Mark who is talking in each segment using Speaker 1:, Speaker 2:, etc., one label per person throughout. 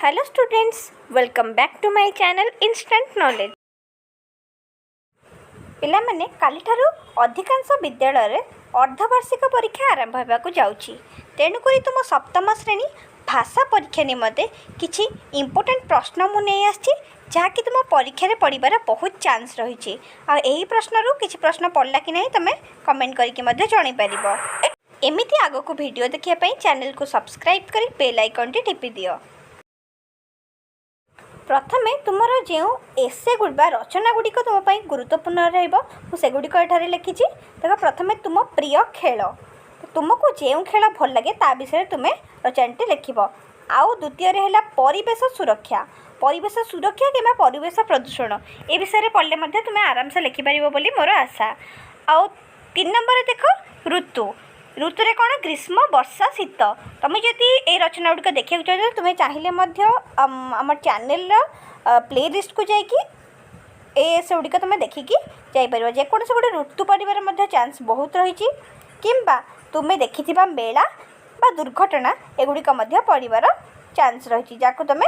Speaker 1: Hello students, welcome back to my channel Instant Knowledge. ପିଲାମାନେ, କାଲିଠାରୁ ଅଧିକାଂଶ ବିଦ୍ୟାଳୟରେ ଅର୍ଦ୍ଧବାର୍ଷିକ ପରୀକ୍ଷା ଆରମ୍ଭ ହେବାକୁ ଯାଉଛି। ତେଣୁକରି ତୁମ ସପ୍ତମ ଶ୍ରେଣୀ ଭାଷା ପରୀକ୍ଷା ନିମନ୍ତେ କିଛି ଇମ୍ପୋର୍ଟାଣ୍ଟ ପ୍ରଶ୍ନ ମୁଁ ନେଇ ଆସିଛି, ଯାହାକି ତୁମ ପରୀକ୍ଷାରେ ପଡ଼ିବାର ବହୁତ ଚାନ୍ସ ରହିଛି। ଆଉ ଏହି ପ୍ରଶ୍ନରୁ କିଛି ପ୍ରଶ୍ନ ପଡ଼ିଲା କି ନାହିଁ, ତୁମେ କମେଣ୍ଟ କରିକି ମଧ୍ୟ ଜଣାଇପାରିବ। ଏମିତି ଆଗକୁ ଭିଡ଼ିଓ ଦେଖିବା ପାଇଁ ଚ୍ୟାନେଲକୁ ସବସ୍କ୍ରାଇବ୍ କରି ବେଲ୍ ଆଇକନ୍ଟି ଟିପି ଦିଅ। ପ୍ରଥମେ ତୁମର ଯେଉଁ ଏସେ ବା ରଚନା ଗୁଡ଼ିକ ତୁମ ପାଇଁ ଗୁରୁତ୍ୱପୂର୍ଣ୍ଣ ରହିବ, ମୁଁ ସେଗୁଡ଼ିକ ଏଠାରେ ଲେଖିଛି। ଦେଖ, ପ୍ରଥମେ ତୁମ ପ୍ରିୟ ଖେଳ। ତୁମକୁ ଯେଉଁ ଖେଳ ଭଲ ଲାଗେ, ତା ବିଷୟରେ ତୁମେ ରଚନାଟି ଲେଖିବ। ଆଉ ଦ୍ୱିତୀୟରେ ହେଲା ପରିବେଶ ସୁରକ୍ଷା। ପରିବେଶ ସୁରକ୍ଷା କିମ୍ବା ପରିବେଶ ପ୍ରଦୂଷଣ, ଏ ବିଷୟରେ ପଢ଼ିଲେ ମଧ୍ୟ ତୁମେ ଆରାମସେ ଲେଖିପାରିବ ବୋଲି ମୋର ଆଶା। ଆଉ 3 ନମ୍ବରରେ ଦେଖ, ଋତୁ। ଋତୁରେ କ'ଣ? ଗ୍ରୀଷ୍ମ, ବର୍ଷା, ଶୀତ। ତୁମେ ଯଦି ଏଇ ରଚନା ଗୁଡ଼ିକ ଦେଖିବାକୁ ଚାହୁଁଛ, ତୁମେ ଚାହିଁଲେ ମଧ୍ୟ ଆମ ଚ୍ୟାନେଲର ପ୍ଲେ ଲିଷ୍ଟକୁ ଯାଇକି ଏ ସେଗୁଡ଼ିକ ତୁମେ ଦେଖିକି ଯାଇପାରିବ। ଯେକୌଣସି ଗୋଟେ ଋତୁ ପଡ଼ିବାର ମଧ୍ୟ ଚାନ୍ସ ବହୁତ ରହିଛି, କିମ୍ବା ତୁମେ ଦେଖିଥିବା ମେଳା ବା ଦୁର୍ଘଟଣା, ଏଗୁଡ଼ିକ ମଧ୍ୟ ପଡ଼ିବାର ଚାନ୍ସ ରହିଛି, ଯାହାକୁ ତୁମେ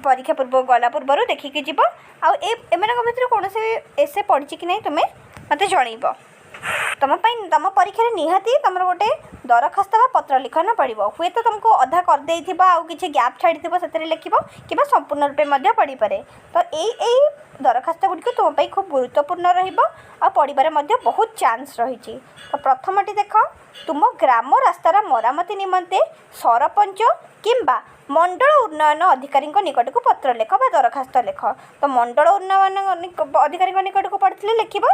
Speaker 1: ପରୀକ୍ଷା ପୂର୍ବ ଗଲା ପୂର୍ବରୁ ଦେଖିକି ଯିବ। ଆଉ ଏମାନଙ୍କ ଭିତରୁ କୌଣସି ଏସେ ପଡ଼ିଛି କି ନାହିଁ, ତୁମେ ମୋତେ ଜଣେଇବ। ତୁମ ପାଇଁ ତୁମ ପରୀକ୍ଷାରେ ନିହାତି ତୁମର ଗୋଟେ ଦରଖାସ୍ତ ବା ପତ୍ର ଲିଖନ ପଡ଼ିବ। ହୁଏତ ତୁମକୁ ଅଧା କରିଦେଇଥିବ ଆଉ କିଛି ଗ୍ୟାପ୍ ଛାଡ଼ିଥିବ, ସେଥିରେ ଲେଖିବ, କିମ୍ବା ସମ୍ପୂର୍ଣ୍ଣ ରୂପେ ମଧ୍ୟ ପଡ଼ିପାରେ। ତ ଏଇ ଏଇ ଦରଖାସ୍ତ ଗୁଡ଼ିକ ତୁମ ପାଇଁ ଖୁବ୍ ଗୁରୁତ୍ୱପୂର୍ଣ୍ଣ ରହିବ ଆଉ ପଡ଼ିବାର ମଧ୍ୟ ବହୁତ ଚାନ୍ସ ରହିଛି। ତ ପ୍ରଥମଟି ଦେଖ, ତୁମ ଗ୍ରାମ ରାସ୍ତାର ମରାମତି ନିମନ୍ତେ ସରପଞ୍ଚ କିମ୍ବା ମଣ୍ଡଳ ଉନ୍ନୟନ ଅଧିକାରୀଙ୍କ ନିକଟକୁ ପତ୍ର ଲେଖ ବା ଦରଖାସ୍ତ ଲେଖ। ତ ମଣ୍ଡଳ ଉନ୍ନୟନ ଅଧିକାରୀଙ୍କ ନିକଟକୁ ପଡ଼ିଥିଲେ ଲେଖିବ,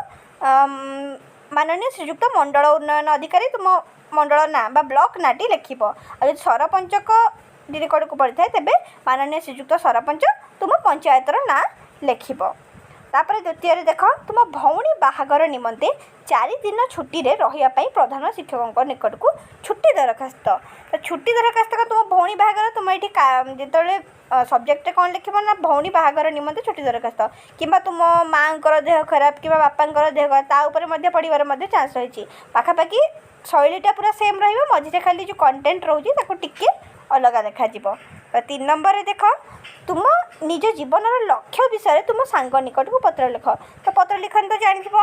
Speaker 1: ମାନନୀୟ ଶ୍ରୀଯୁକ୍ତ ମଣ୍ଡଳ ଉନ୍ନୟନ ଅଧିକାରୀ, ତୁମ ମଣ୍ଡଳ ନାଁ ବା ବ୍ଲକ ନାଁଟି ଲେଖିବ। ଆଉ ଯଦି ସରପଞ୍ଚଙ୍କ ନିକଟକୁ ପଡ଼ିଥାଏ, ତେବେ ମାନନୀୟ ଶ୍ରୀଯୁକ୍ତ ସରପଞ୍ଚ, ତୁମ ପଞ୍ଚାୟତର ନାଁ ଲେଖିବ। ତାପରେ ଦ୍ୱିତୀୟରେ ଦେଖ, ତୁମ ଭଉଣୀ ବାହାଘର ନିମନ୍ତେ 4 ଦିନ ଛୁଟିରେ ରହିବା ପାଇଁ ପ୍ରଧାନ ଶିକ୍ଷକଙ୍କ ନିକଟକୁ ଛୁଟି ଦରଖାସ୍ତ। ତ ଛୁଟି ଦରଖାସ୍ତ, ତୁମ ଭଉଣୀ ବାହାଘର, ତୁମ ଏଇଠି ଯେତେବେଳେ ସବଜେକ୍ଟରେ କ'ଣ ଲେଖିବ ନା ଭଉଣୀ ବାହାଘର ନିମନ୍ତେ ଛୁଟି ଦରଖାସ୍ତ, କିମ୍ବା ତୁମ ମାଆଙ୍କର ଦେହ ଖରାପ କିମ୍ବା ବାପାଙ୍କର ଦେହ ଖରାପ, ତା ଉପରେ ମଧ୍ୟ ପଡ଼ିବାର ମଧ୍ୟ ଚାନ୍ସ ରହିଛି। ପାଖାପାଖି ଶୈଳୀଟା ପୁରା ସେମ୍ ରହିବ, ମଝିରେ ଖାଲି ଯେଉଁ କଣ୍ଟେଣ୍ଟ ରହୁଛି, ତାକୁ ଟିକେ ଅଲଗା ଦେଖାଯିବ। ତ 3 ନମ୍ବରରେ ଦେଖ, ତୁମ ନିଜ ଜୀବନର ଲକ୍ଷ୍ୟ ବିଷୟରେ ତୁମ ସାଙ୍ଗ ନିକଟକୁ ପତ୍ର ଲେଖ। ତ ପତ୍ର ଲିଖନ ତ ଜାଣିଥିବ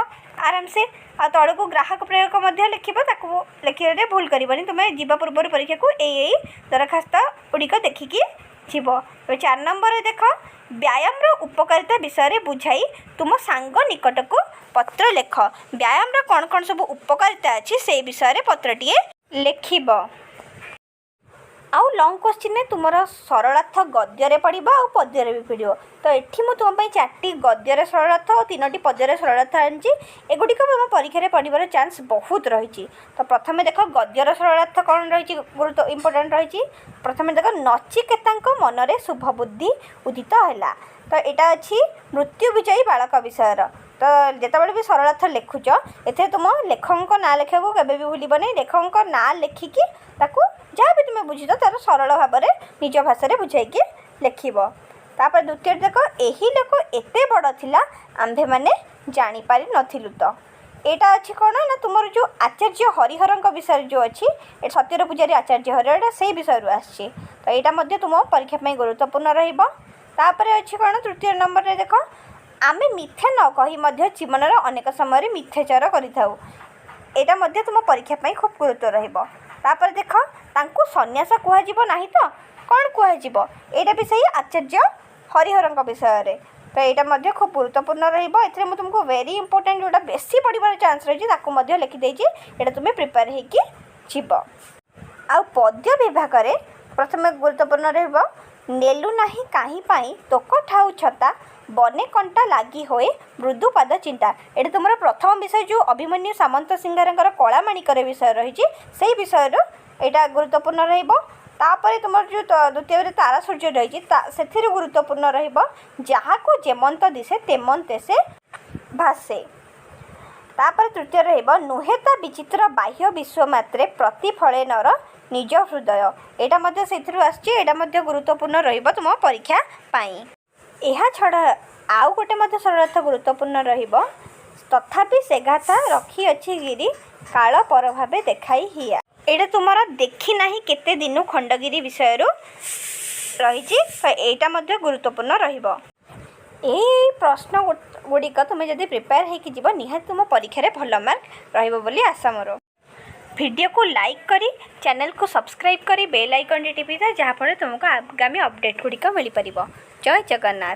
Speaker 1: ଆରାମସେ। ଆଉ ତଳକୁ ଗ୍ରାହକ ପ୍ରେରକ ମଧ୍ୟ ଲେଖିବ। ତାକୁ ଲେଖିବାରେ ଭୁଲ କରିବନି। ତୁମେ ଯିବା ପୂର୍ବରୁ ପରୀକ୍ଷାକୁ ଏଇ ଏଇ ଦରଖାସ୍ତ ଗୁଡ଼ିକ ଦେଖିକି ଯିବ। ତ 4 ନମ୍ବରରେ ଦେଖ, ବ୍ୟାୟାମର ଉପକାରିତା ବିଷୟରେ ବୁଝାଇ ତୁମ ସାଙ୍ଗ ନିକଟକୁ ପତ୍ର ଲେଖ। ବ୍ୟାୟାମର କ'ଣ କ'ଣ ସବୁ ଉପକାରିତା ଅଛି, ସେଇ ବିଷୟରେ ପତ୍ରଟିଏ ଲେଖିବ। ଆଉ ଲଙ୍ଗ୍ କୋଶ୍ଚିନ୍ରେ ତୁମର ସରଳାର୍ଥ ଗଦ୍ୟରେ ପଡ଼ିବ ଆଉ ପଦ୍ୟରେ ବି ପଡ଼ିବ। ତ ଏଠି ମୁଁ ତୁମ ପାଇଁ ଚାରିଟି ଗଦ୍ୟରେ ସରଳାର୍ଥ ଆଉ ତିନୋଟି ପଦ୍ୟରେ ସରଳାର୍ଥ ଆଣିଛି। ଏଗୁଡ଼ିକ ତୁମ ପରୀକ୍ଷାରେ ପଡ଼ିବାର ଚାନ୍ସ ବହୁତ ରହିଛି। ତ ପ୍ରଥମେ ଦେଖ, ଗଦ୍ୟର ସରଳାର୍ଥ କ'ଣ ରହିଛି, ଗୁରୁତ୍ୱ ଇମ୍ପୋର୍ଟାଣ୍ଟ ରହିଛି। ପ୍ରଥମେ ଦେଖ, ନଚିକେତାଙ୍କ ମନରେ ଶୁଭ ବୁଦ୍ଧି ଉଦିତ ହେଲା। ତ ଏଇଟା ଅଛି ମୃତ୍ୟୁ ବିଜୟୀ ବାଳକ ବିଷୟର। ତ ଯେତେବେଳେ ବି ସରଳାର୍ଥ ଲେଖୁଛ, ଏଥିରେ ତୁମ ଲେଖକଙ୍କ ନାଁ ଲେଖିବାକୁ କେବେ ବି ଭୁଲିବନି। ଲେଖକଙ୍କ ନାଁ ଲେଖିକି ତାକୁ ଯାହା ବି ତୁମେ ବୁଝିଛ, ତାର ସରଳ ଭାବରେ ନିଜ ଭାଷାରେ ବୁଝାଇକି ଲେଖିବ। ତାପରେ ଦ୍ୱିତୀୟରେ ଦେଖ, ଏହି ଲୋକ ଏତେ ବଡ଼ ଥିଲା, ଆମ୍ଭେମାନେ ଜାଣିପାରିନଥିଲୁ ତ। ଏଇଟା ଅଛି କ'ଣ ନା ତୁମର ଯେଉଁ ଆଚାର୍ଯ୍ୟ ହରିହରଙ୍କ ବିଷୟରେ ଯେଉଁ ଅଛି, ଏ ସତ୍ୟର ପୂଜାରୀ ଆଚାର୍ଯ୍ୟ ହରିହର, ଏଇଟା ସେଇ ବିଷୟରୁ ଆସିଛି। ତ ଏଇଟା ମଧ୍ୟ ତୁମ ପରୀକ୍ଷା ପାଇଁ ଗୁରୁତ୍ୱପୂର୍ଣ୍ଣ ରହିବ। ତାପରେ ଅଛି କ'ଣ, ତୃତୀୟ ନମ୍ବରରେ ଦେଖ, ଆମେ ମିଥ୍ୟା ନ କହି ମଧ୍ୟ ଜୀବନର ଅନେକ ସମୟରେ ମିଥ୍ୟାଚାର କରିଥାଉ। ଏଇଟା ମଧ୍ୟ ତୁମ ପରୀକ୍ଷା ପାଇଁ ଖୁବ୍ ଗୁରୁତ୍ୱ ରହିବ। ତାପରେ ଦେଖ, ତାଙ୍କୁ ସନ୍ନ୍ୟାସ କୁହାଯିବ ନାହିଁ ତ କ'ଣ କୁହାଯିବ? ଏଇଟା ବି ସେଇ ଆଚାର୍ଯ୍ୟ ହରିହରଙ୍କ ବିଷୟରେ। ତ ଏଇଟା ମଧ୍ୟ ଖୁବ୍ ଗୁରୁତ୍ୱପୂର୍ଣ୍ଣ ରହିବ। ଏଥିରେ ମୁଁ ତୁମକୁ ଭେରି ଇମ୍ପୋର୍ଟାଣ୍ଟ, ଯେଉଁଟା ବେଶୀ ପଡ଼ିବାର ଚାନ୍ସ ରହିଛି, ତାକୁ ମଧ୍ୟ ଲେଖିଦେଇଛି। ଏଇଟା ତୁମେ ପ୍ରିପେୟାର ହେଇକି ଯିବ। ଆଉ ପଦ୍ୟ ବିଭାଗରେ ପ୍ରଥମେ ଗୁରୁତ୍ୱପୂର୍ଣ୍ଣ ରହିବ, ନେଲୁ ନାହିଁ କାହିଁ ପାଇଁ ତୋକ ଠାଉ ଛତା, ବନେ କଣ୍ଟା ଲାଗି ହୋଏ ମୃଦୁ ପାଦ ଚିନ୍ତା। ଏଇଟା ତୁମର ପ୍ରଥମ ବିଷୟ, ଯେଉଁ ଅଭିମନ୍ୟୁ ସାମନ୍ତ ସିଂହାରଙ୍କର କଳାମାଣିକର ବିଷୟ ରହିଛି, ସେଇ ବିଷୟରୁ ଏଇଟା ଗୁରୁତ୍ୱପୂର୍ଣ୍ଣ ରହିବ। ତାପରେ ତୁମର ଯେଉଁ ଦ୍ୱିତୀୟରେ ତାରା ସୂର୍ଯ୍ୟ ରହିଛି, ତା ସେଥିରୁ ଗୁରୁତ୍ୱପୂର୍ଣ୍ଣ ରହିବ, ଯାହାକୁ ଯେମନ୍ତ ଦିଶେ ତେମନ୍ତେ ସେ ଭାସେ। ତାପରେ ତୃତୀୟ ରହିବ, ନୁହେଁ ତା ବିଚିତ୍ର ବାହ୍ୟ ବିଶ୍ୱ ମାତ୍ରେ ପ୍ରତିଫଳେ ନର ନିଜ ହୃଦୟ। ଏଇଟା ମଧ୍ୟ ସେଥିରୁ ଆସିଛି। ଏଇଟା ମଧ୍ୟ ଗୁରୁତ୍ୱପୂର୍ଣ୍ଣ ରହିବ ତୁମ ପରୀକ୍ଷା ପାଇଁ। ଏହା ଛଡ଼ା ଆଉ ଗୋଟେ ମଧ୍ୟ ସରଳାର୍ଥ ଗୁରୁତ୍ୱପୂର୍ଣ୍ଣ ରହିବ, ତଥାପି ସେ ଗାଥା ରଖିଅଛି ଗିରି କାଳ ପରଭାବେ ଦେଖାଇ ହିଆ। ଏଇଟା ତୁମର ଦେଖି ନାହିଁ କେତେ ଦିନୁ ଖଣ୍ଡଗିରି ବିଷୟରୁ ରହିଛି। ତ ଏଇଟା ମଧ୍ୟ ଗୁରୁତ୍ୱପୂର୍ଣ୍ଣ ରହିବ। ଏଇ ପ୍ରଶ୍ନ ଗୁଡ଼ିକ ତୁମେ ଯଦି ପ୍ରିପେୟାର ହେଇକି ଯିବ, ନିହାତି ତୁମ ପରୀକ୍ଷାରେ ଭଲ ମାର୍କ ରହିବ ବୋଲି ଆଶା ମୋର। ଭିଡ଼ିଓକୁ ଲାଇକ୍ କରି, ଚ୍ୟାନେଲକୁ ସବସ୍କ୍ରାଇବ୍ କରି, ବେଲ୍ ଆଇକନ୍ଟି ଟିପି ଦିଅ, ଯାହାଫଳରେ ତୁମକୁ ଆଗାମୀ ଅପଡ଼େଟ୍ ଗୁଡ଼ିକ ମିଳିପାରିବ। ଜୟ ଜଗନ୍ନାଥ।